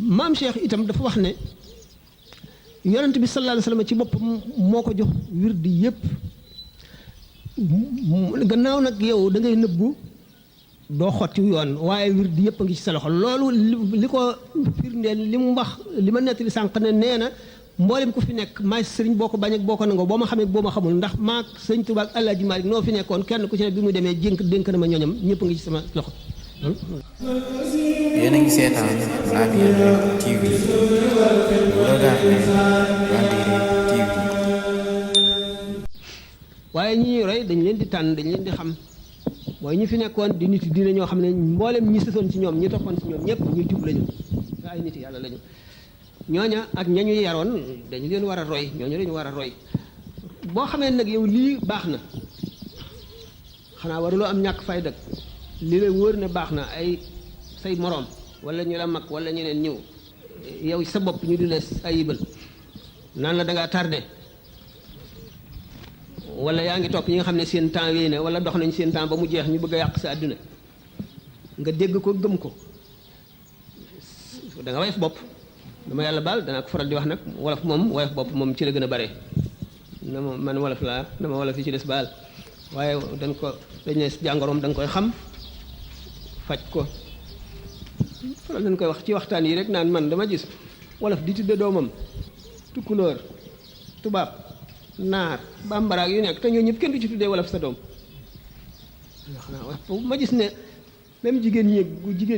maam Cheikh itam dafa wax ne yonent bi sallallahu alayhi wasallam ci boppam moo ko jox wirdi yépp gannaaw nag yow da ngay nëbbu doo xotti yoon waaye wirdi yépp a ngi ci sa loxo loolu li ko firndeel li mu wax li ma nettali sànq ne nee na mboolem ku fi nekk maay sëriñ boo ko bañ ak boo ko nangoo boo ma xamee boo ma xamul ndax maag sëñ Tuubaa ak Alaaji Maalik noo fi nekkoon kenn ku ci ne bi mu demee dénk na ma ñoñam ñëpp a ngi ci sama loxo. yéen a ngi seetaan Labyrinth TV vous regardez Labyrinth TV. waaye ñi ñuy roy dañ leen di tànn dañ leen di xam mooy ñi fi nekkoon di nit dina ñoo xam ne mboolem ñi sësoon ci ñoom ñi toppoon ci ñoom ñëpp ñu jub lañu ay nit yàlla lañu ñooña ak ñañu yaroon dañu leen war a roy ñooñu dañu war a roy boo xamee nag yow lii baax na xanaa waruloo am ñàkk fayda li la wóor ne baax na ay say moroom wala ñu la mag wala ñeneen ñëw yow sa bopp ñu di la ayibal naan la da ngaa tardé wala yaa ngi topp ñi nga xam ne seen temps wéy na wala dox nañ seen temps ba mu jeex ñu bëgg a yàq sa àdduna nga dégg ko gëm ko da nga woyof bopp dama yàlla baal danaa ko faral di wax nag wolof moom woyof bopp moom ci la gën a bare na ma man wolof laa na ma wolof yi ci des baal waaye dañ ne jàngoroom da nga koy xam faj ko faral dañ koy wax ci waxtaan yi rek naan man dama gis wolof di tudde doomam tukkulóor tubaab naar bambara yu nekk te ñoo ñëpp kenn du ci tuddee wolof sa doom ma gis ne même jigéen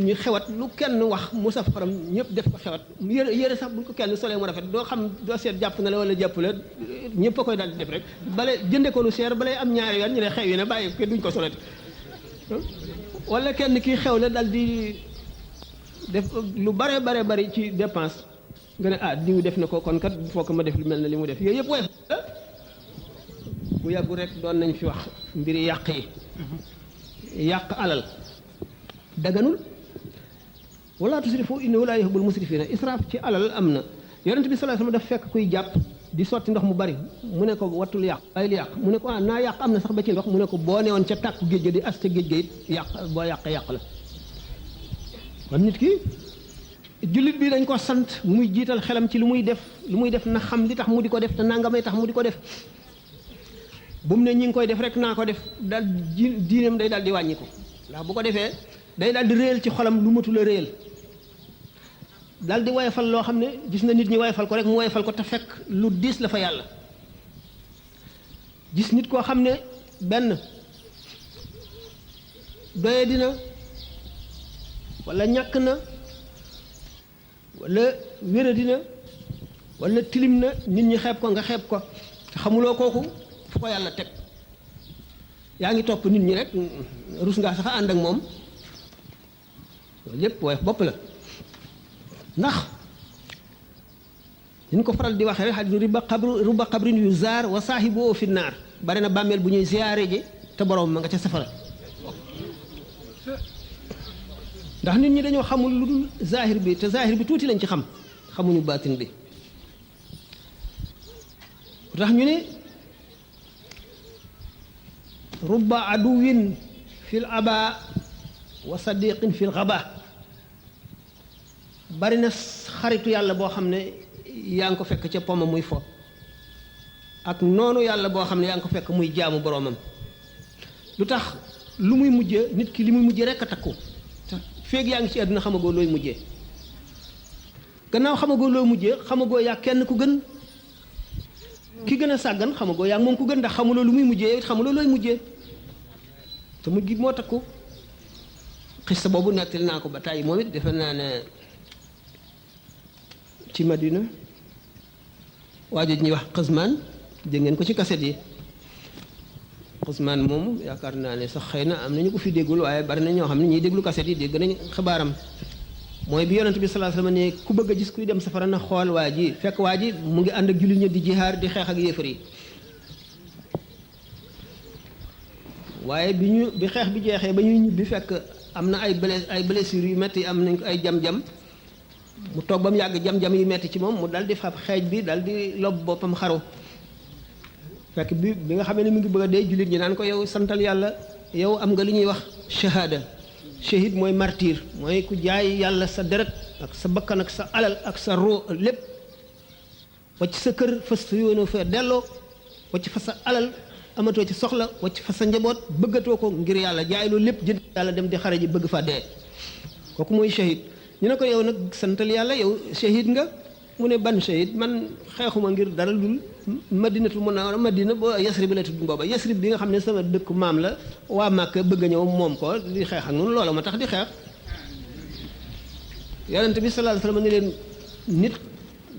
ñi xewat lu kenn wax mu saf xorom ñëpp def ko xewat yére sax buñ ko kenn solee mu rafet doo xam doo seet jàpp na la wala jàpp la ñëpp a koy daal di def rek bale jënde ko lu seer balay am ñaari yoon ñu ne xew yi ne bàyyi ko duñ ko solati wala kenn kii xew la dal di def lu bare bari ci dépense nga ne diw def na ko kon kat foo ko ma def lu mel ne li mu def yooyu yëpp woyof bu yàggu rek doon nañ fi wax mbiri yàq yi yàq alal daganul wala tusrifu innahu la yuhibbul musrifina israaf ci alal am na yonent bi sallallahu alayhi wasallam daf fekk kuy jàpp di sotti ndox mu bari mu ne ko wattul yàq ay li yàq mu ne ko naa yàq am na sax ba ci ndox mu ne ko boo newoon ca tàkku géej ga di as ca géej ga it yàq boo yàqee yàq la kon nit ki jullit bi dañ ko sant muy jiital xelam ci lu muy def na xam li tax mu di ko def te nangamay tax mu di ko def bu mu ne ñi ngi koy def rek naa ko def daal diinam day daal di wàññi ko ndax bu ko defee day daal di réyal ci xolam lu matul a réyal daal di woyofal loo xam ne gis na nit ñi woyofal ko rek mu woyofal ko te fekk lu diis la fa yàlla gis nit koo xam ne benn doye dina wala ñàkk na wala wéra dina wala tilim na nit ñi xeeb ko nga xeeb ko te xamuloo kooku fu ko yàlla teg yaa ngi topp nit ñi rek rus ngaa sax ànd ak moom loolu lépp woyof bopp la ndax ñu ko faral di waxee rek xadis ruba xabrin yu zaar wa saahibu fi naar bari na bàmmeel bu ñuy ziyaare ji te borom ma nga ca safara ndax nit ñi dañoo xamul lu dul zahir bi te zahir bi tuuti lañ ci xam xamuñu baatin bi tax ñu ne rubba aduwin fil aba wa sadiqin fil xaba bari na xaritu yàlla boo xam ne yaa ngi ko fekk ca poma muy fo ak noonu yàlla boo xam ne yaa ngi ko fekk muy jaamu boroomam lu tax lu muy mujjee nit ki li muy mujjee rekk a takku feeg yaa ngi ci àdduna xamagoo looy mujjee gannaaw xamagoo looy mujjee xamagoo yaa kenn ku gën ki gën a sàggan xamagoo yaa moom ku gën ndax xamuloo lu muy mujjee it xamuloo looy mujjee te mujj gi moo takku xista boobu nettali naa ko ba tàyyi moom it defe naa ne ci Madina waajo ñuy wax Xasmaan dégg ngeen ko ci kaset yi Xasmaan moom yaakaar naa ne sax xëy na am nañu ko fi déggul waaye bari na ñoo xam ne ñiy déglu kaset yi dégg nañ xibaaram mooy bi yonent bi sallallahu alayhi wasallam ne ku bëgg a gis kuy dem safara na xool waa ji fekk waa ji mu ngi ànd ak jullit ñi di jihaar di xeex ak yéefar yi waaye bi xeex bi jeexee ba ñuy ñibbi fekk am na ay blessures yu metti am nañ ko ay jam-jam mu toog ba mu yàgg jam-jam yu metti ci moom mu dal di fab xeej bi dal di lob boppam xaru fekk bi nga xamee ne mu ngi bëgg a dee jullit ñi naan ko yow santal yàlla yow am nga li ñuy wax shahada shahid mooy martyr mooy ku jaay yàlla sa deret ak sa bakkan ak sa alal ak sa roo lépp wacc sa kër fas sa yoonoo fee delloo wacc fa sa alal amatoo ci soxla wacc fa sa njaboot bëggatoo ko ngir yàlla jaay loolu lépp jënd yàlla dem di xare ji bëgg fa dee kooku mooy shahid ñu ne ko yow nag santal yàlla yow shahid nga mu ne ban shahid man xeexuma ngir dara dul madinatul munawwara madina boo yasrib la tudd booba yasrib bi nga xam ne sama dëkk maam la waa Màkka bëgg a ñëw moom ko di xeex ak noonu loola ma tax di xeex yonent bi sallallahu alayhi wasallam ne leen nit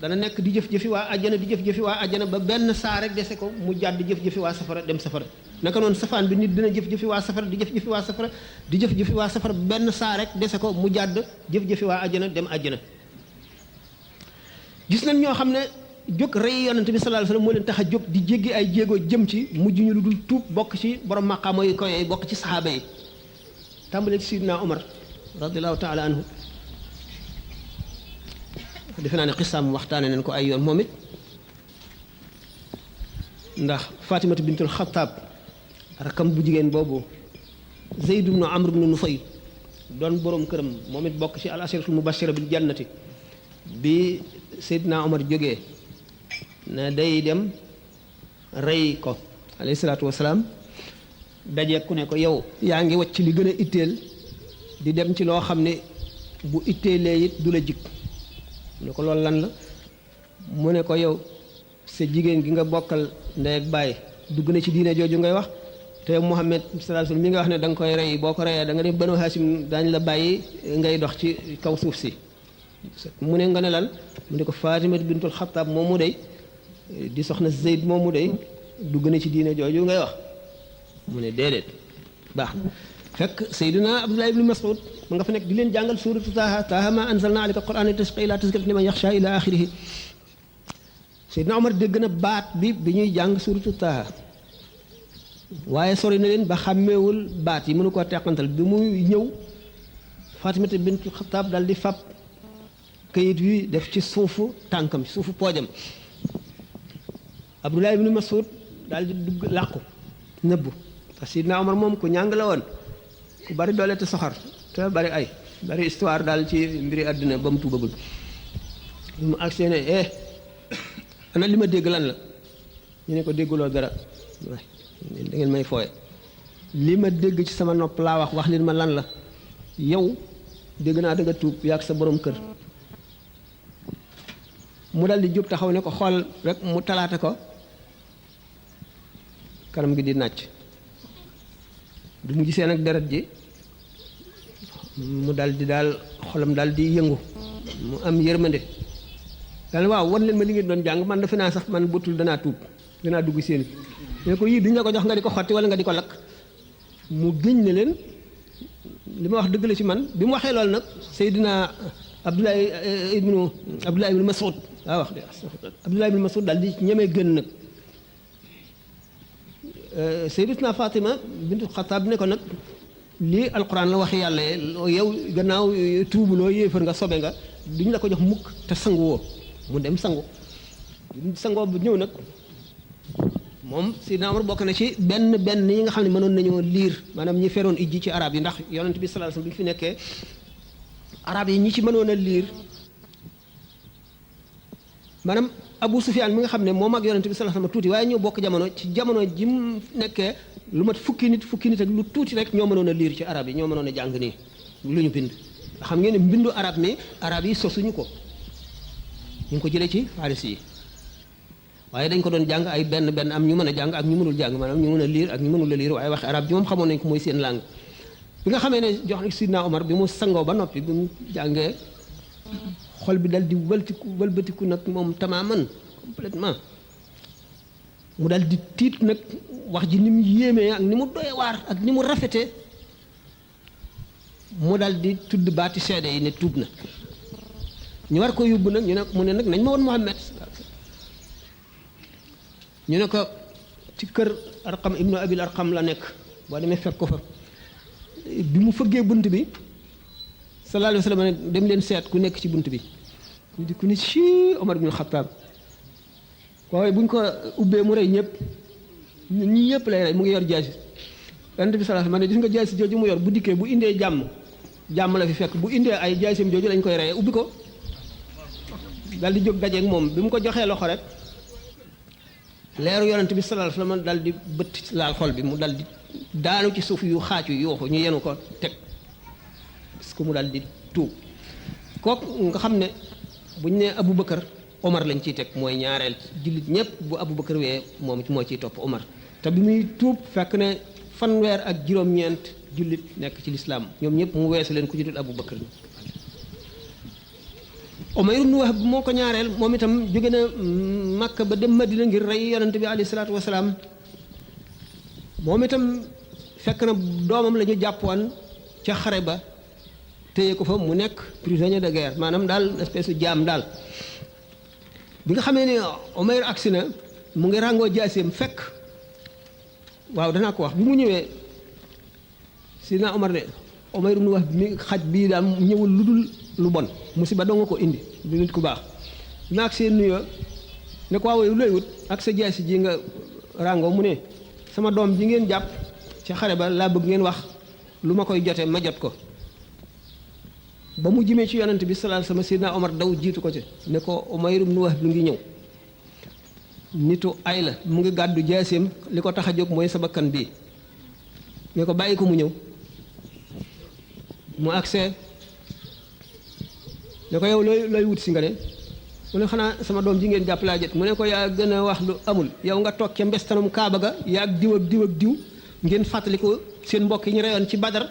dana nekk di jëf-jëfi waa àjjana di jëf-jëfi waa àjjana ba benn saa rek dese ko mu jàdd jëf-jëfi waa safara dem safara naka noonu safaan bi nit dina jëf-jëfi waa safara di jëf-jëfi waa safara di jëf-jëfi waa safara benn saa rek dese ko mu jàdd jëf-jëfi waa àjjana dem àjjana gis nañ ñoo xam ne jóg rey yonent bi sallallahu alayhi wasallam moo leen tax a jóg di jéggi ay jéego jëm ci mujj ñu lu dul tuub bokk ci borom maqaama yu koy yi bokk ci saxaaba yi tàmbale ci Sidina Omar radiyallahu taala anhu defe naa ne xisaam waxtaane nañ ko ay yoon moom it ndax Fatimatu bintul Xattaab rakam bu jigéen boobu Zayd ibnu Amr ibnu Nufayl doon borom këram moom it bokk ci al asharatul mubashira bil jannati bi Seydina Omar jógee ne day dem rey ko alayhi salaatu wasalaam daje ku ne ko yow yaa ngi wacc li gën a itteel di dem ci loo xam ne bu itteelee it du la jik mu ne ko loolu lan la mu ne ko yow sa jigéen gi nga bokkal ndey ak baay dugg na ci diine jooju ngay wax te Muhammad sallallahu alayhi wasallam mi nga wax ne da nga koy rey boo ko reyee da nga def Banu Hashim daañu la bàyyi ngay dox ci kaw suuf si mu ne nga ne lan mu ne ko Fatima bintul Xattaab moomu dey di soxna Zayd moomu dey dugg na ci diine jooju ngay wax mu ne déedéet baax na fekk Seydina Abdullah ibn Mas'ud ma nga fa nekk di leen jàngal suuratu Taaha ma anzalna alayka al-Qur'ana litashqa illa tazkiratan liman yaxsha ila axirihi Seydina Omar dégg na baat bi ñuy jàng suuratu Taaha waaye sori na leen ba xàmmeewul baat yi mënu koo teqantal bi muy ñëw Fatimata bintul Xattaab daal di fab kayit wi def ci suufu tànkam suufu poojam Abdullah ibn Mas'ud daal di dugg làqu nëbbu parce que Sidna Omar moom ku ñàng la woon ku bari doole te soxar te bari ay bari histoire daal ci mbiri àdduna ba mu tuubagul bi mu agsee ne ana li ma dégg lan la ñu ne ko dégguloo dara da ngeen may fooye li ma dégg ci sama nopp laa wax leen ma lan la yow dégg naa da nga tuub yaa ak sa borom kër mu dal di jóg taxaw ne ko xool rek mu talaata ko kanam gi di nàcc du mu gisee nag deret ji mu dal di daal xolam dal di yëngu mu am yërmande daal waaw wan leen ma li ngeen doon jàng man defe naa sax man butul danaa tuub danaa dugg seen ne ko yii duñ la ko jox nga di ko xotti wala nga di ko lakk mu géñ ne leen li ma wax dëgg la ci man bi mu waxee loolu nag Seydina Abdullah ibn Mas'ud waaw wax de Abdullah ibn Mas'ud daal di ñemee gën nag Sayyidatuna Fatima bintu Xattaab ne ko nag lii alquran la waxi yàlla yow gannaaw tuubuloo yéefar nga sobe nga duñ la ko jox mukk te sangu woo mu dem sangu sangoo bu ñëw nag moom Seydina Omar bokk na ci benn yi nga xam ne mënoon nañoo liir maanaam ñi feroon ijji ci arab yi ndax yonent bi sallallahu alayhi wasallam bi fi nekkee arab yi ñi ci mënoon a liir maanaam Abu Sufyaan mi nga xam ne moom ak yonent bi sallallahu alayhi wasallam tuuti waaye ñoo bokk jamono ci jamono ji mu nekkee lu mat fukki nit ak lu tuuti rek ñoo mënoon a liir ci arab yi ñoo mënoon a jàng nii lu ñu bind xam ngeen ne mbindu arab mi arab yi sosuñu ko ñu ngi ko jëlee ci faris yi waaye dañ ko doon jàng ay benn am ñu mën a jàng ak ñu mënul jàng maanaam ñu mën a liir ak ñu mënul a liir waaye waxi arab ji moom xamoon nañ ko mooy seen langue bi nga xamee ne jox na Sidna Omar bi mu sangoo ba noppi bi mu jàngee xol bi dal di wëlbatiku nag moom tamaaman complètement mu dal di tiit nag wax ji ni mu yéemee ak ni mu doy waar ak ni mu rafetee mu dal di tudd baati seede yi ne tuub na ñu war ko yóbbu nag ñu ne mu ne nag nañ ma woon Muhammad ñu ne ko ci kër Arqam ibnu Abil Arqam la nekk boo demee fekk ko fa bi mu fëggee bunt bi sallallahu alayhi wa sallam ne dem leen seet ku nekk ci bunt bi ñu di ku ni ci Omar ibn Khattab waaye bu ñu ko ubbee mu rey ñëpp ñun ñii yëpp lay rey mu ngi yor jaasi yonent bi sallallahu alayhi wa sallam ne gis nga jaasi jooju mu yor bu dikkee bu indee jàmm jàmm la fi fekk bu indee ay jaasim jooju lañ koy reye ubbi ko dal di jóg dajeeg moom bi mu ko joxee loxo rek leeru yonent bi sallallahu alayhi wasallam dal di bëtt laal xol bi mu dal di daanu ci suuf yu xaacu yuuxu ñu yenu ko teg parce que mu dal di tuub kooku nga xam ne buñ nee Aboubacar Omar lañ ciy teg mooy ñaareel jullit ñëpp bu Aboubacar wee moom moo ciy topp Omar te bi muy tuub fekk ne fanweer ak juróom-ñeent jullit nekk ci lislaam ñoom ñëpp mu weesu leen ku ci dul Aboubacar Umayr ibn Wahb moo ko ñaareel moom itam jóge na Makka ba dem Madina ngir rey yonent bi alayhi salaatu wasalaam moom itam fekk na doomam la ñu jàppoon ca xare ba téye ko fa mu nekk prisonnier de guerre maanaam daal espèce de jaam daal bi nga xamee ne Umayr agsi na mu ngi ràngoo jaaseem fekk waaw danaa ko wax bi mu ñëwee Sidina Omar ne Umayr ibn Wahb mi xaj bii daal ñëwul lu dul lu bon musiba doo nga ko indi du nit ku baax bi ma ak seen nuyoo ne ko waaw looy wut ak sa jaasi ji nga ràngoo mu ne sama doom ji ngeen jàpp ci xare ba laa bëgg ngeen wax lu ma koy jote ma jot ko ba mu jimee ci yonent bi sallallahu alayhi wasallam Sidina Omar daw jiitu ko ci ne ko Umayr ibn Wahb bi ngi ñëw nitu ay la mu ngi gàddu jaaseem li ko tax a jóg mooy sa bakkan bii ne ko bàyyi ko mu ñëw mu agsee ne ko yow looy wut si nga ne mu ne xanaa sama doom ji ngeen jàpp laa jët mu ne ko yaa gën a wax lu amul yow nga toog ca mbestanum Kaaba ga yaa ak diw ak diw ak diw ngeen fàttali ko seen mbokk yi ñu reyoon ci Badar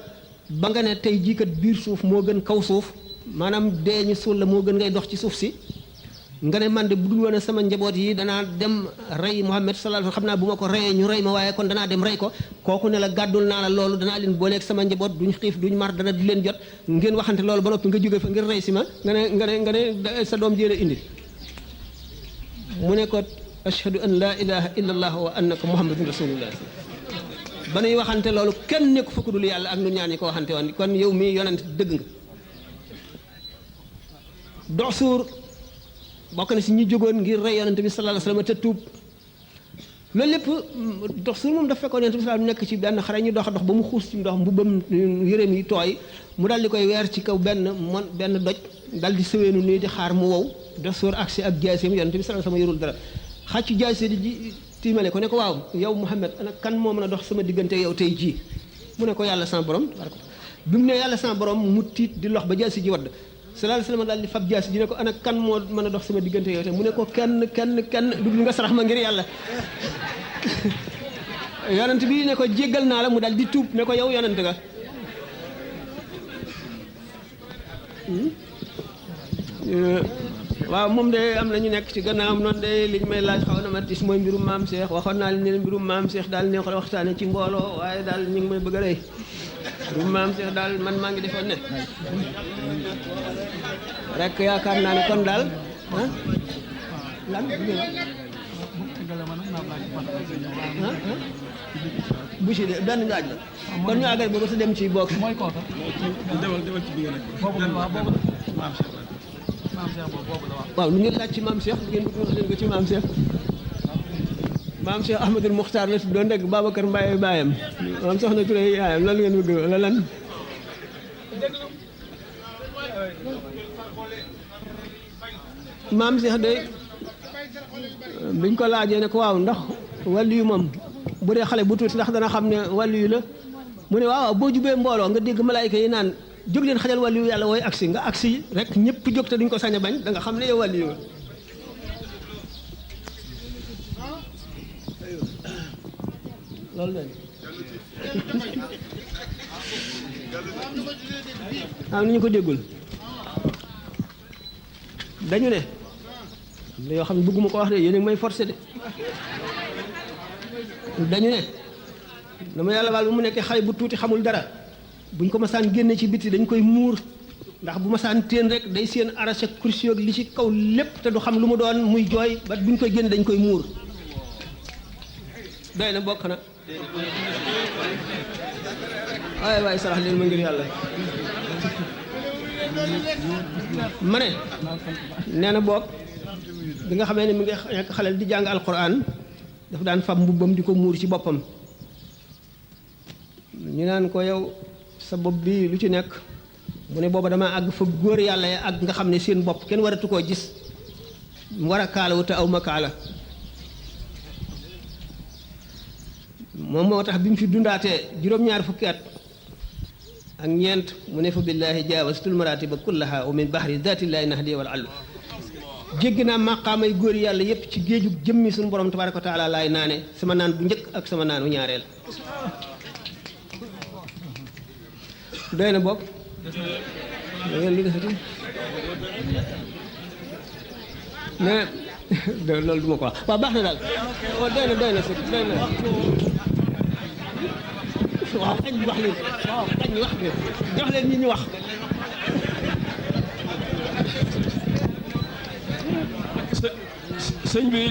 ba nga ne tey jii kat biir suuf moo gën kaw suuf maanaam dee ñu suul la moo gën ngay dox ci suuf si nga ne man de bu dul woon sama njaboot yi danaa dem rey Muhammad sallallahu alayhi wasallam xam naa bu ma ko reyee ñu rey ma waaye kon danaa dem rey ko kooku ne la gàddul naa la loolu danaa leen booleeg sama njaboot duñ xiif duñ mar dana di leen jot ngeen waxante loolu ba noppi nga jóge fa ngir rey si ma nga ne sa doom jéela indi mu ne ko ashhadu an laa ilaha illa allah wa annaka muhammadun rasulullah ba nuy waxante loolu kenn nekku fa ku dul yàlla ak nu ñaan yi ko waxante woon kon yow mii yonent dëgg nga dox suur bokk na si ñu jógoon ngir rey yonent bi sallallahu alayhi wasallam te tuub loolu lépp dox suur moom dafa fekkoon yonent bi sallallahu alayhi wasallam nekk ci benn xare ñu dox ba mu xuus ci ndox mbubbam yëreem yi tooy mu dal di koy weer ci kaw benn doj dal di sëweenu nii di xaar mu wow dox suur agsi ak jaaseem yonent bi sallallahu alayhi wasallam yorul dara xàccu jaase di tiimale ko ne ko waaw yow Muhammad ana kan moo mën a dox sama diggante yow tey jii mu ne ko yàlla sama borom bi mu ne yàlla sama borom mu tiit di lox ba jaasi ji wadd sallallahu alayhi wasallam daal di fab jaasi ji ne ko ana kan moo mën a dox sama diggante yow tey mu ne ko kenn dugg nga sarax ma ngir yàlla yonent bi ne ko jéggal naa la mu daal di tuub ne ko yow yonent nga waaw moom de am na ñu nekk ci gannaawam noonu de li ñu may laaj xaw na ma tis mooy mbirum maam Cheikh waxoon naa leen ne mbirum maam Cheikh daal neexul la waxtaane ci mbooloo waaye daal ñu ngi may bëgg a rey mbirum maam Cheikh daal man maa ngi defoon ne rek yaakaar naa ne kon daal lan bu ci de benn ngaaj la kon ñu àggale boobu sa dem ci bokk mooy kooka demal ci bi nga nekk waaw lu ngeen laaj ci maam Cheikh lu ngeen bëgg wax leen ko ci maam Cheikh maam Cheikh Ahmadul Muxtaar la tuddoon rek Babacar Mbaye baayam maam soxna Touré yaayam lan ngeen bëgg la lan maam Cheikh de biñ ko laajee ne ko waaw ndax wàllu yu moom bu dee xale bu tuuti ndax dana xam ne wàllu yu la mu ne waaw boo jubee mbooloo nga dégg malaayka yi naan jóg leen xajal wàllu yu yàlla wooy agsi nga agsi rek ñëpp jóg te duñ ko sañ a bañ da nga xam ne yow wàllu yu nga loolu la am na ñu ko déggul dañu ne am na yoo xam ne bëgguma ko wax de yéen a ngi may forcé de dañu ne dama yàlla baal bu mu nekkee xale bu tuuti xamul dara buñ ko masaan génne ci biti dañ koy muur ndax bu masaan téen rek day seen arraché kursi ak li ci kaw lépp te du xam lu mu doon muy jooy ba buñ koy génne dañ koy muur doy na bokk na waaye sarax leen ma ngir yàlla ma ne nee na boog bi nga xamee ne mi ngi nekk xaleel di jàng alquran dafa daan fab mbubbam di ko muur ci boppam ñu naan ko yow sa bopp bi lu ci nekk mu ne booba damaa àgg fa góor yàlla ya àgg nga xam ne seen bopp kenn waratu koo gis mu war a kaalawu te aw ma kaala moom moo tax bi mu fi dundaatee juróom-ñaar fukki at ak ñeent mu ne fa billaahi jaawastul maratiba kullaha wa min bahri daatillaahi nahdi wal allu jéggi naa maqaamay góor yàlla yépp ci géeju jëmmi suñu borom tabaaraka wa taala laay naane sama naan bu njëkk ak sama naanu ñaareel doy na bopp ngeen li desati mais loolu duma ko wax waaw baax na daal doy na si doy na waaw xañ wax leen waaw xañ wax leen jox leen ñi ñu wax sëñ bi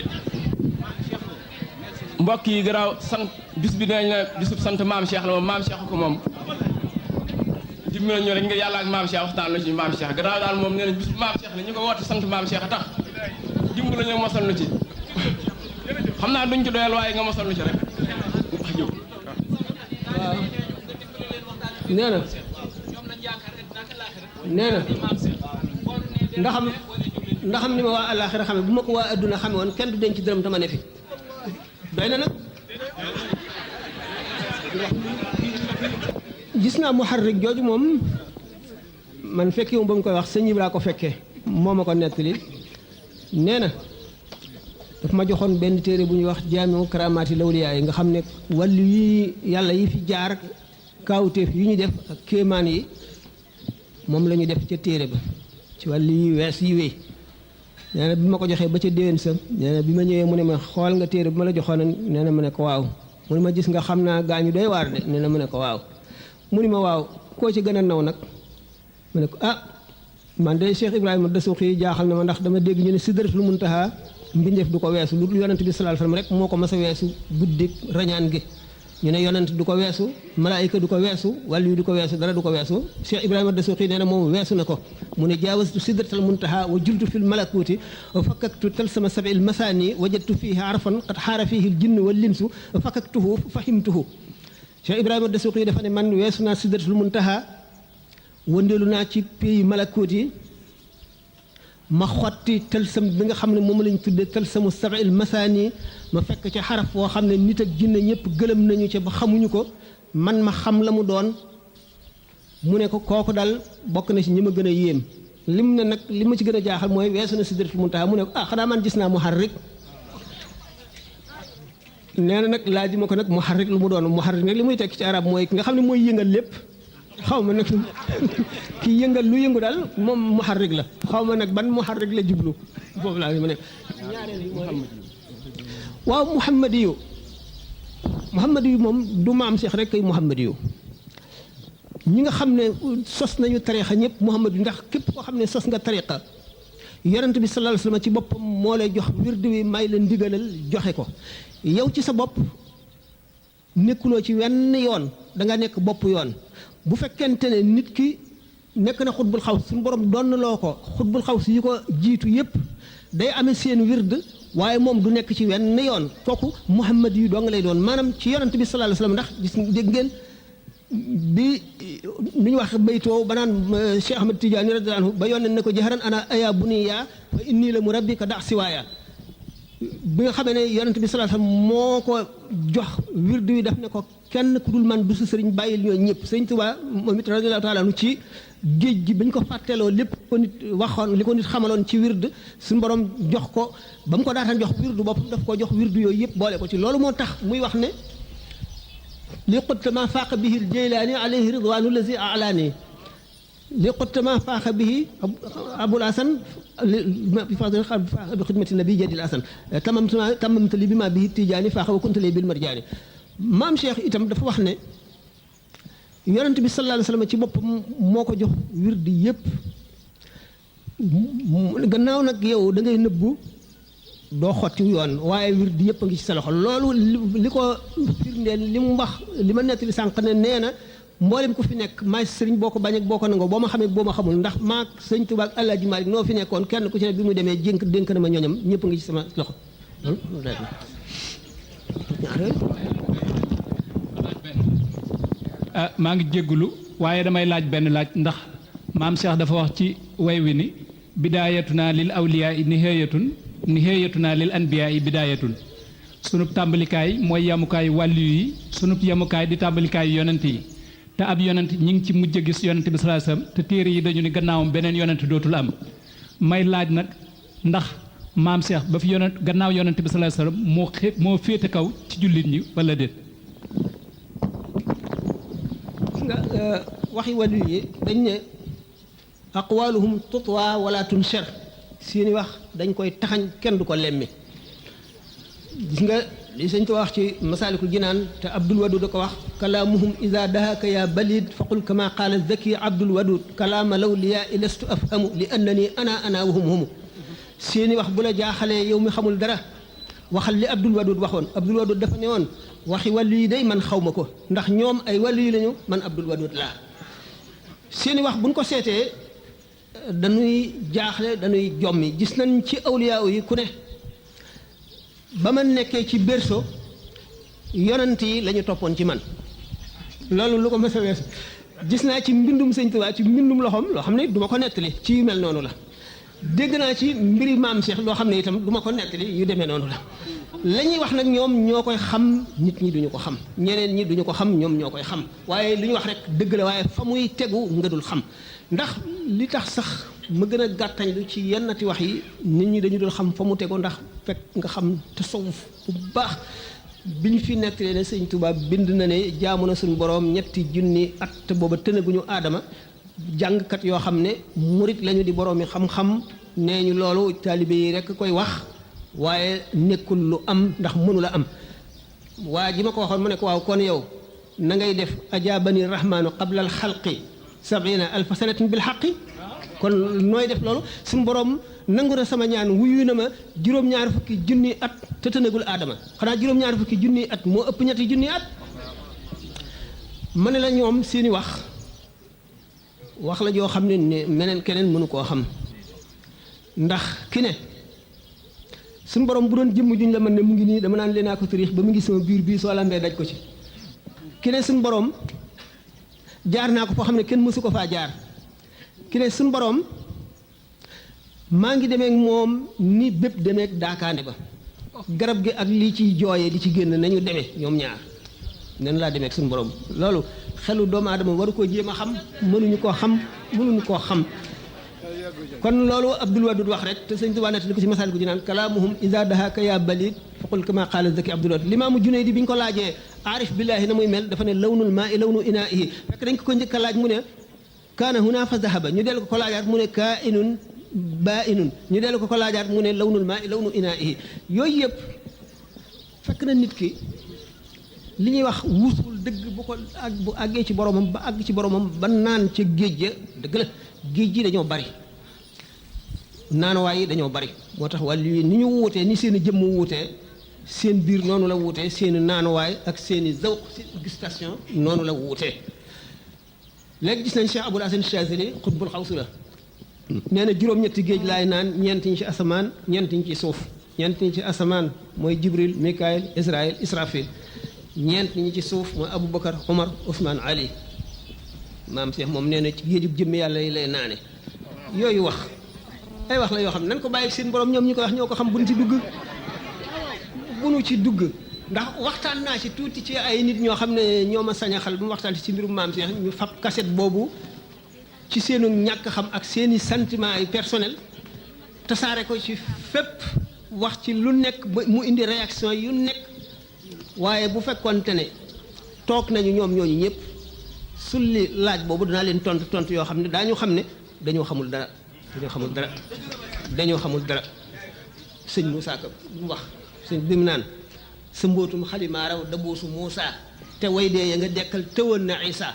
mbokk yi garaaw sant bis bi dañ la bisub sant maam Cheikh la moom maam Cheikh ko moom dimbali ñu rek ngir yàlla ak maam Cheikh waxtaan na ci maam Cheikh garaaw daal moom nee nañ bisub maam Cheikh la ñu ko woote sant maam Cheikh a tax dimbali ñu mosal nu ci xam naa duñ ci doyal waaye nga mosal nu ci rek wax jëw waaw nee na ndaxam ni ma waa àllaaxira xame bu ma ko waa adduna xame woon kenn du denc dërëm tama ne fi doy na nag gis naa muharrik jooju moom man fekki moom ba mu koy wax sëñ Ibra ko fekkee moo ma ko nettali nee na daf ma joxoon benn téere bu ñuy wax jaamiu karaamaati lawliyaa yi nga xam ne wàllu yi yàlla yi fi jaar kaawteef yu ñu def ak kéemaan yi moom la ñu def ca téere ba ci wàllu yi wees yi wéy nee na bi ma ko joxee ba ca déwén sa nee na bi ma ñëwee mu ne ma xool nga téere bi ma la joxoon nee na mu ne ko waaw mu ne ma gis nga xam naa gaañu doy waar de nee na mu ne ko waaw mu ne ma waaw koo ci gën a naw nag mu ne ko ah man de Cheikh Ibrahima Dasuuxi jaaxal na ma ndax dama dégg ñu ne Sidratul Muntaha mbindeef du ko weesu lu dul yonent bi sallallahu alayhi wasallam rek moo ko mas a weesu guddi rañaan gi ñu ne yonent du ko weesu malaayika du ko weesu wàllu yu du ko weesu dara du ko weesu Cheikh Ibrahima Dasuuxi nee na moom weesu na ko mu ne jaawastu sidratal muntaha wa jultu fil malakuuti wa fakkaktu talsama sabil masaani wajadtu fiihi arfan qad xaara fiihi al jinnu wal linsu fakkaktuhu fahimtuhu Cheikh Ibrahima Dasuuxi dafa ne man weesu naa sidratul muntaha wëndeelu naa ci pays malakuut yi ma xotti talsam bi nga xam ne moom lañ tuddee talsamu sabil masaani ma fekk ci xaraf woo xam ne nit ak jinne ñëpp gëlëm nañu ca ba xamuñu ko man ma xam la mu doon mu ne ko kooku daal bokk na ci ñi ma gën a yéem lim ne nag li ma ci gën a jaaxal mooy weesu na sidratul muntaha mu ne ko ah xanaa man gis naa muharrik nee na nag laaj ma ko nag muharrik lu mu doon muharrik nag li muy tekki ci arab mooy ki nga xam ne mooy yëngal lépp xaw ma nag kii yëngal lu yëngu daal moom muharrik la xaw ma nag ban muharrik la jublu boobu laa ma ne ñaareel yi mooy waaw muhammadiyu moom du maam Cheikh rek kay muhammadiyu ñi nga xam ne sos nañu tariqa ñëpp muhammadiyu ndax képp koo xam ne sos nga tariqa yonent bi sallallahu alayhi wasallam ci boppam moo lay jox wirdu wi may la ndigalal joxe ko yow ci sa bopp nekkuloo ci wenn yoon da nga nekk bopp yoon bu fekkente ne nit ki nekk na xutbul xaws suñu borom donnaloo ko xutbul xaws yi ko jiitu yépp day amee seen wird waaye moom du nekk ci wenn yoon kooku muhammad yu doo nga lay doon maanaam ci yonent bi sallallahu alayhi wasallam ndax gis dégg ngeen bi nu ñu wax baytoo ba naan Cheikh Ahmad Tidiane radiyallahu anhu ba yónnee ne ko jaharan ana aya buniya fa inni la murabbika da siwaaya bi nga xamee ne yonent bi sallallahu alayhi wasallam moo ko jox wirdu wi daf ne ko kenn ku dul man du sa sëriñ bàyyil ñoo ñëpp sëriñ Tuubaa moom it radiyallahu taala anhu ci géej gi bañ ko fàtteloo lépp ko nit waxoon li ko nit xamaloon ci wird suñu borom jox ko ba mu ko daataan jox wirdu boppam daf ko jox wirdu yooyu yëpp boole ko ci loolu moo tax muy wax ne li xuttama faaqa bihi al jaylaani alayhi ridwaanu lazi alaani li xuttama faaqa bihi abul hasan bi fadl bi xidmati nabi jadil hasan tamamta li bi ma bihi tijaani faaqa wa kunta li bil marjaani maam Cheikh itam dafa wax ne yonent bi sallallahu alayhi wasallam ci boppam moo ko jox wirdi yëpp gannaaw nag yow da ngay nëbbu doo xotti yoon waaye wirdi yëpp a ngi ci sa loxo loolu li ko firndeel li mu wax li ma nettali sànq ne nee na mboolem ku fi nekk maay sëriñ boo ko bañ ak boo ko nangoo boo ma xamee boo ma xamul ndax maag sëñ Tuubaa ak Alaaji Maalik noo fi nekkoon kenn ku ci ne bi mu demee dénk na ma ñoñam ñëpp a ngi ci sama loxo maa ngi jéggulu waaye damay laaj benn laaj ndax maam Cheikh dafa wax ci way wi ni bidaayatuna lil awliyaa nihayatuna lil anbiyaa bidaayatun sunub tàmbalikaay mooy yamukaay wàllu yi sunub yamukaay di tàmbalikaay yonent yi te ab yonent ñi ngi ci mujj a gis yonent bi sallallahu alayhi wasallam te téere yi dañu ni gannaawam beneen yonent dootul am may laaj nag ndax maam Cheikh ba fi yonent gannaaw yonent bi sallallahu alayhi wasallam moo féete kaw ci jullit ñi wala déet. nga waxi wàllu yi dañ ne aqwaluhum tutwa wala tunshar seeni wax dañ koy taxañ kenn du ko lemmi gis nga li sëñ ko wax ci masaalikul jinaan te Abdul Wadud da ko wax kalaamuhum ida dahaka ya balid faqul kama qaala zaki Abdul Wadud kalaama law liya ilastu afhamu li annani ana wahum humu seeni wax bu la jaaxalee yow mi xamul dara waxal li Abdul Wadud waxoon Abdul Wadud dafa ne woon waxi wàllu yi day man xaw ma ko ndax ñoom ay wàllu yi lañu man Abdul Wadud laa seeni wax buñ ko seetee dañuy jaaxle dañuy jommi gis nañ ci awliyaa yi ku ne ba ma nekkee ci berceau yonent yi la ñu toppoon ci man loolu lu ko mës a weesu gis naa ci mbindum sëñ Tuubaa ci mbindum loxoom loo xam ne du ma ko nettali ci yu mel noonu la dégg naa ci mbiri maam Cheikh loo xam ne itam du ma ko nettali yu demee noonu la la ñuy wax nag ñoom ñoo koy xam nit ñi duñu ko xam ñeneen ñi duñu ko xam ñoom ñoo koy xam waaye li ñu wax rek dëgg la waaye fa muy tegu nga dul xam ndax li tax sax ma gën a gàttañ lu ci yennati wax yi nit ñi dañu dul xam fa mu tegu ndax fekk nga xam tasawuf bu baax bi ñu fi nettalee ne sëñ Tuubaa bind na ne jaamu na suñu boroom 3 at te booba tënaguñu aadama jàngkat yoo xam ne murit lañu di boroomi xam-xam nee ñu loolu taalibe yi rekk koy wax waaye nekkul lu am ndax mënula am waa ji ma ko waxoon mu ne ko waaw kon yow na ngay def ajaabani rahmaanu qabla al xalqi 70,000 sanatin bil xaqi kon nooy def loolu suñu borom nangu na sama ñaan wuyu na ma juróom-ñaar fukki junni at te tënagul aadama xanaa juróom-ñaar fukki junni at moo ëpp ñetti junni at ma ne la ñoom seeni wax la joo xam ne meneen keneen mënu koo xam ndax ki ne suñu borom bu doon jëmm juñ la mën ne mu ngi nii dama naan leen naa ko tariix ba mu ngi sama biir bii soo lambee daj ko ci ki ne suñu borom jaar naa ko foo xam ne kenn mësu ko faa jaar ki ne suñu borom maa ngi demeek moom ni bépp demeek daakaande ba garab gi ak lii ciy jooyee di ci génn nañu demee ñoom ñaar nen laa demeek suñu borom loolu xelu doomu aadama waru koo jéem a xam mënuñu koo xam kon loolu Abdul Wadud wax rek te sëñ Tuubaa nettali ko ci Masaalikul Jinaan kalaamuhum iza dahaka ya balid faqul kama qaala zaki Abdul Wadud Limaamu Junayd bi ñu ko laajee aarif billaahi na muy mel dafa ne lawnul maa'i lawnu inaa'ihi fekk dañ ko njëkk a laaj mu ne kaana huna fa zahaba ñu dellu ko laajaat mu ne kaa'inun baa'inun ñu dellu ko laajaat mu ne lawnul maa'i lawnu inaa'ihi yooyu yëpp fekk na nit ki li ñuy wax wusul dëgg bu àggee ci boromam ba àgg ci boromam ba naan ca géej ga dëgg la géej gi dañoo bari naanuwaay yi dañoo bari moo tax wàllu yi ni ñu wuutee ni seen i jëmm wuutee seen biir noonu la wuutee seen i naanuwaay ak seen i zawq seen gustation noonu la wuutee léegi gis nañ Cheikh Abul Hasan Chazili xutbul xawsu la nee na juróom-ñetti géej laay naan ñeent ñi ci asamaan ñeent ñi ci suuf ñeent ñi ci asamaan mooy Jibril Mikaayil Israël Israfil ñeent ñi ci suuf mooy Aboubacar Omar Ousmane Ali maam Cheikh moom nee na ci géejub jëmm yàlla yi lay naane yooyu wax ay wax la yoo xam ne nañ ko bàyyi seen borom ñoom ñu ko wax ñoo ko xam buñ ci dugg bunu ci dugg ndax waxtaan naa ci tuuti ci ay nit ñoo xam ne ñoo ma sañ a xal bu mu waxtaan ci mbirum maam Cheikh ñu fab cassette boobu ci seenu ñàkk xam ak seeni sentiment ay personnel tasaare ko ci fépp wax ci lu nekk ba mu indi réaction yu nekk waaye bu fekkoonte ne toog nañu ñoom ñooñu ñëpp sulli laaj boobu danaa leen tontu yoo xam ne daañu xam ne dañoo xamul dara sëñ Moussa Ka mu wax sëñ bi mu naan sa mbootum xalimaa raw dabuusu Moussa te way dee ya nga dekkal tëwoon na Isa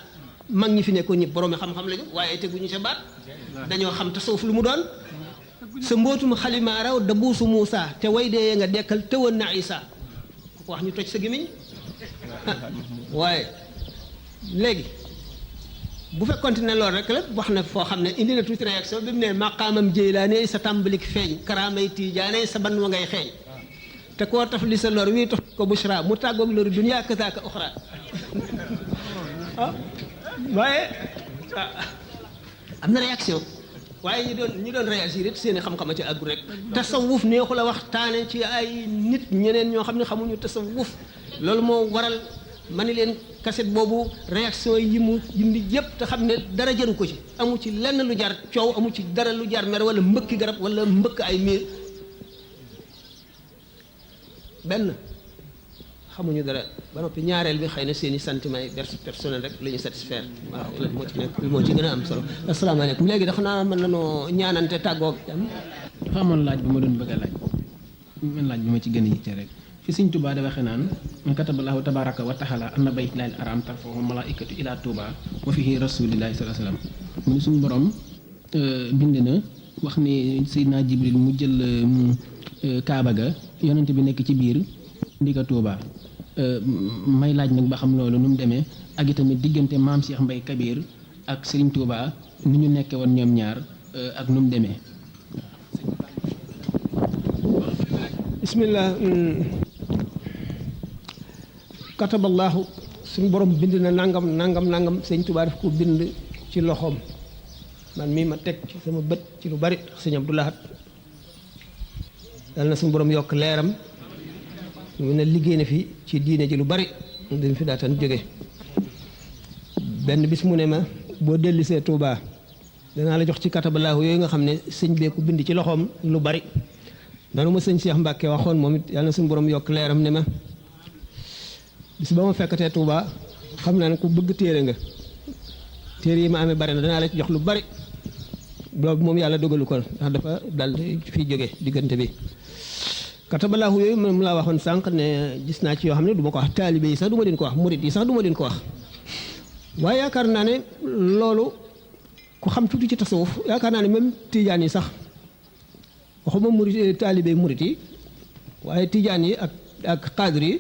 mag ñi fi nekkoon ñëpp boroomi xam-xam lañu waaye teguñu ca baat dañoo xam tasawuf lu mu doon sa mbootum xalimaa raw dabuusu Moussa te way dee ya nga dekkal tëwoon na Isa ku ko wax ñu toj sa gémmiñ waaye léegi bu fekkonte ne loolu rek la wax na foo xam ne indi na tuuti réaction bi mu ne maqaamam Jeylaane sa tàmbalik feeñ karaamay Tiijaane sa ban wa ngay xeeñ te koo taf li sa lor wii taf ko bushra mu tàggoog loru dunya kazaaka uxra waaye am na réaction waaye ñi doon réagir it seen i xam-xama ci àggu rek tasawuf neexu la waxtaane ci ay nit ñeneen ñoo xam ne xamuñu tasawuf loolu moo waral ma ni leen cassette boobu réaction yi mu indi yëpp te xam ne dara jaru ko ci amu ci lenn lu jar coow amu ci dara lu jar mer wala mbëkki garab wala mbëkk ay miir benn xamuñu dara ba noppi ñaareel bi xëy na seen i sentiments yi personnel rek la ñu satisfaire waaw loolu moo ci nekk moo ci gën a am solo asalaamaaleykum léegi dafa naa mën nañoo ñaanante tàggoog am dafa amoon laaj bu ma doon bëgg a laaj man laaj bi ma ci gën a yitte rek fi Sëñ Tuubaa da waxe naan kataballahu tabaraka wa taala anna baytullaahil haraam tarfa'uhu malaa'ikatu ila Tuubaa wa fihi rasuulullaahi sallallaahu alayhi wa sallam mu ne suñu borom bind na wax ni Seydina Jibril mu jël Kaaba ga yonent bi nekk ci biir ndiga Tuubaa may laaj nag ba xam loolu nu mu demee ak itamit diggante maam Cheikh Mbaye Kabir ak Serigne Touba ni ñu nekkee woon ñoom ñaar ak nu mu demee. bismillah kataballahu suñu borom bind na nangam sëñ Touba daf ko bind ci loxoom man mii ma teg ci sama bët ci lu bari sëñ Abdou Lahad yal na suñu borom yokk leeram mu ne liggéey na fi ci diine ji lu bari dañ fi daatan jóge benn bis mu ne ma boo dellisee Touba danaa la jox ci katabalaahu yooyu nga xam ne sëñ bee ko bind ci loxoom lu bari danu ma sëñ Cheikh Mbacke waxoon moom it yàlla na suñu borom yokk leeram ne ma bis ba ma fekkatee Touba xam naa ne ku bëgg téere nga téere yi ma amee bari na danaa la ci jox lu bari boobu moom yàlla dogalu ko ndax dafa dal fii jóge diggante bi katabalaahu yooyu moom laa waxoon sànq ne gis naa ci yoo xam ne du ma ko wax taalibe yi sax du ma leen ko wax murit yi sax du ma leen ko wax waaye yaakaar naa ne loolu ku xam tuuti ci tasawuf yaakaar naa ne même tijaan yi sax waxuma murit taalibe murit yi waaye tijaan yi ak xaadir yi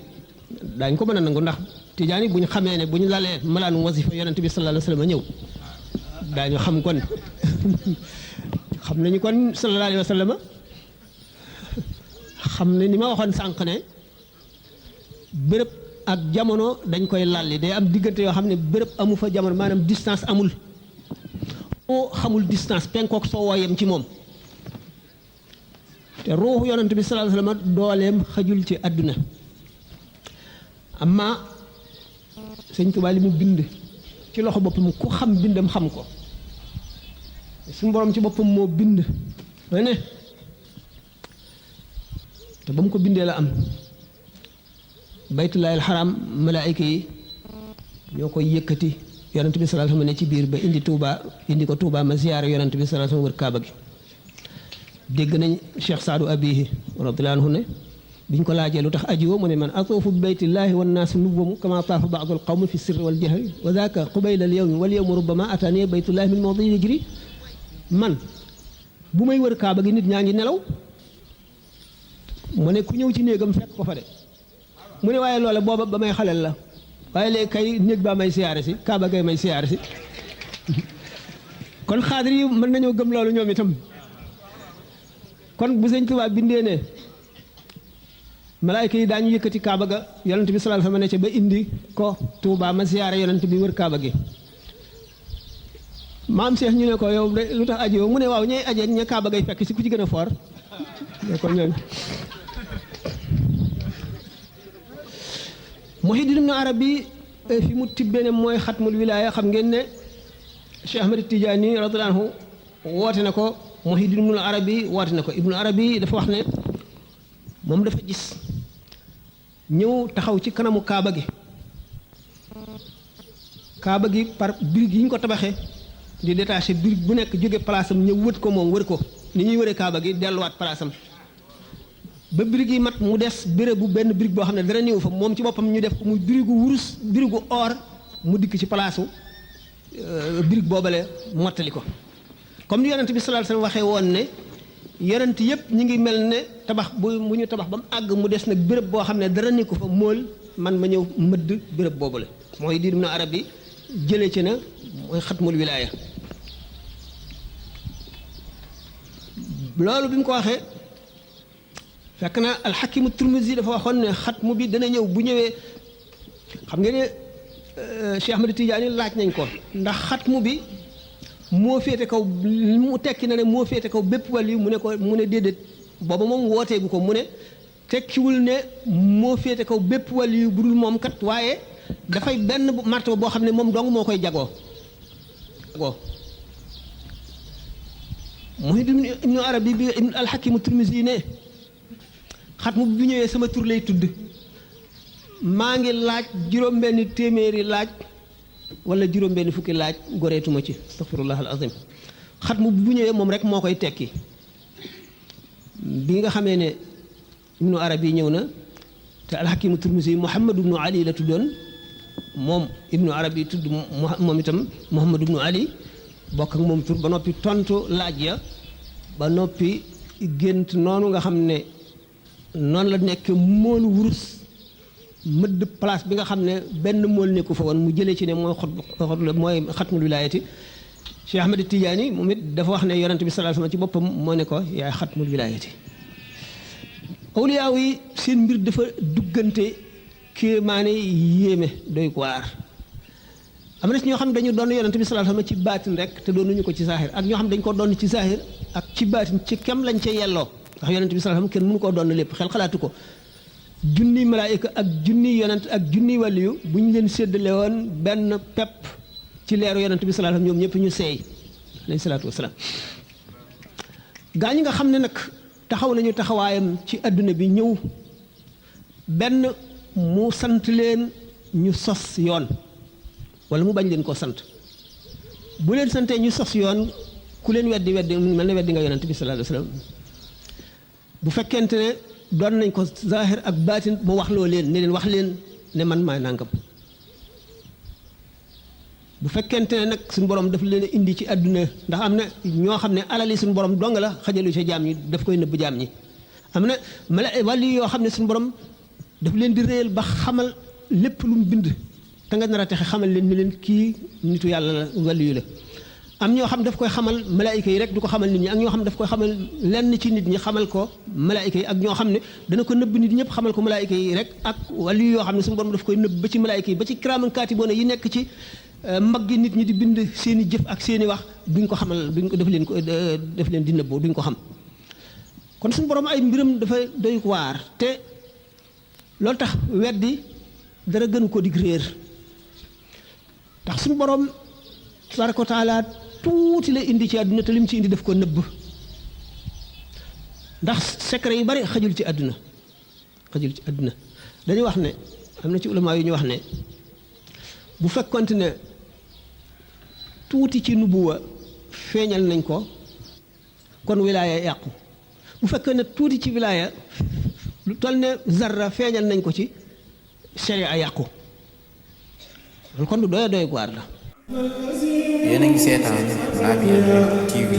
daañ ko mën a nangu ndax tijaan yi bu ñu xamee ne bu ñu lalee malaanu wasifa yonent bi sallallahu alayhi wa sallam ñëw daañu xam kon xam nañu kon sallallahu alayhi wa sallam xam ne ni ma waxoon sànq ne béréb ak jamono dañ koy lalli day am diggante yoo xam ne béréb amu fa jamono maanaam distance amul oo xamul distance penkook soo wooyem ci moom te ruuxu yonent bi sallallahu alayhi wa sallam dooleem xajul ci àdduna amma sëñ Tuubaa li mu bind ci loxo boppam ku xam bindam xam ko suñu borom ci boppam moo bind ba ne te ba mu ko bindee la am baytullaahil xaraam malaayika yi ñoo koy yëkkati yonent bi sallallahu alayhi wa sallam ne ci biir ba indi ko Touba ma ziyaare yonent bi sallallahu alayhi wa sallam wër Kaaba gi dégg nañ Cheikh Saadu Abihi radiyallahu anhu ne biñ ko laajee lu tax ajiwo mu ne man atuufu bi baytillaahi wan naasu nuwamu kama taafa baadul qawmi fi sirri wal jahri wa daaka qubayla al yawmi wal yawmu rubbama ataani baytullaahi min mawdi yajri man bu may wër Kaaba gi nit ñaa ngi nelaw mu ne ku ñëw ci néegam fekk ko fa de mu ne waaye loola booba ba may xaleel la waaye léegi kay néeg baa may siyaare si Kaaba gay may siyaare si kon xaadir yi mën nañoo gëm loolu ñoom itam kon bu sëñ Tuubaa bindee ne malaayka yi daañu yëkkati Kaaba ga yonent bi sallallahu alayhi wa sallam ne ca ba indi ko Tuubaa ma siyaare yonent bi wër Kaaba gi maam Cheikh ñu ne ko yow de lu tax aji yow mu ne waaw ñay aje ña Kaaba gay fekk si ku ci gën a foor ne ko ñooñ Muhyiddin Ibn Arabi fi mu tibbee ne mooy xatmul wilaaya xam ngeen ne Cheikh Ahmad Tidiane radiyallahu anhu woote na ko Muhyiddin Ibn Arabi woote na ko Ibn Arabi dafa wax ne moom dafa gis ñëw taxaw ci kanamu Kaaba gi par birig yi ñu ko tabaxee di détaché birig bu nekk jóge place am ñëw wët ko moom wër ko ni ñuy wëree Kaaba gi delluwaat place am ba birig yi mat mu des béréb bu benn birig boo xam ne dara néew fa moom ci boppam ñu def ko muy birigu wurus birigu or mu dikk ci palaasu birig boobale mottali ko comme ni yonent bi sallallahu alayhi wasallam waxee woon ne yonent yëpp ñi ngi mel ne tabax bu ñu tabax ba mu àgg mu des nag béréb boo xam ne dara nekku fa mool man ma ñëw mëdd béréb boobale mooy diir na arab bi jëlee ci na mooy xatmul wilaaya loolu bi mu ko waxee fekk na alxakimu Tirmisi dafa waxoon ne xatmu bi dana ñëw bu ñëwee xam nga ne Cheikh Ahmad Tidiane laaj nañ ko ndax xatmu bi moo féete kaw mu tekki na ne moo féete kaw bépp wàll yi mu ne déedéet booba moom wooteegu ko mu ne tekkiwul ne moo féete kaw bépp wàll yi bu dul moom kat waaye dafay benn martaba boo xam ne moom dong moo koy jagoo Muhyiddin Ibnu Arabi bi Ibnu Alxakimu Tirmisi ne xatmu bu ñëwee sama tur lay tudd maa ngi laaj juróom-benni téeméeri laaj wala juróom-benni fukki laaj goreetuma ci astaghfirullah al azim xatmu bu ñëwee moom rek moo koy tekki bi nga xamee ne Ibnu Arabi ñëw na te Alxakimu Tirmisi Muhammad ibnu Ali la tuddoon moom Ibnu Arabi tudd moom itam Muhammad ibnu Ali bokk ak moom tur ba noppi tontu laaj ya ba noppi gént noonu nga xam ne noonu la nekk moolu wurus mëdd place bi nga xam ne benn mool nekku fa woon mu jëlee ci ne mooy mooy xatmul wilaayati Cheikh Ahmed Tidiane moom it dafa wax ne yonent bi sallallahu alayhi wasallam ci boppam moo ne ko yaay xatmul wilaayati awliyaaw yi seen mbir dafa duggante kéemaane yéeme doy ko waar am na ci ñoo xam ne dañu doon yonent bi sallallahu alayhi wasallam ci baatin rek te doonuñu ko ci saahir ak ñoo xam ne dañu ko doon ci saahir ak ci baatin ci kem lañ ca yelloo ndax yonent bi sallallahu alayhi wasallam kenn mënu koo doon lépp xel xalaatu ko junni malaayika ak junni yonent ak junni waliyu bu ñu leen séddale woon benn pepp ci leeru yonent bi sallallahu alayhi wasallam ñoom ñëpp ñu seey alayhi salaatu wasalaam gaa ñi nga xam ne nag taxaw nañu taxawaayam ci adduna bi ñëw benn mu sant leen ñu sos yoon wala mu bañ leen koo sant bu leen santee ñu sos yoon ku leen weddi mu mel ne weddi nga yonent bi sallallahu alayhi wasallam bu fekkente ne doon nañ ko zahir ak baatin mu wax loo leen ne leen wax leen ne man maay nangam bu fekkente ne nag suñu borom daf leen indi ci àdduna ndax am na ñoo xam ne alali suñu borom dong la xajalu ci jaam ñi daf koy nëbb jaam ñi am na wàllu yoo xam ne suñu borom daf leen di réyal ba xamal lépp lu mu bind te nga nar a texe xamal leen ni leen kii nitu yàlla la wàllu yu la am ñoo xam daf koy xamal malaayika yi rek du ko xamal nit ñi ak ñoo xam daf koy xamal lenn ci nit ñi xamal ko malaayika yi ak ñoo xam ne dana ko nëbb nit ñëpp xamal ko malaayika yi rek ak wàllu yoo xam ne suñu borom daf koy nëbb ba ci malaayika yi ba ci kiraaman kaatiboona yi nekk ci mbaggi nit ñi di bind seen i jëf ak seen i wax duñ ko xamal duñ ko def leen di nëbboo duñ ko xam kon suñu borom ay mbiram dafa doy waar te loolu tax weddi dara gënu ko dig réer tax suñu borom tabaraka wa taala tuuti la indi ci àdduna te lim ci indi daf ko nëbb ndax secret yu bari xajul ci àdduna dañuy wax ne am na ci ulama yu ñu wax ne bu fekkonte ne tuuti ci nubuwa feeñal nañ ko kon wilaaya yàqu bu fekkee ne tuuti ci wilaaya lu toll ne zarra feeñal nañ ko ci sharia yàqu loolu kon du doy waar la yéen a ngi seetaan Labyad TV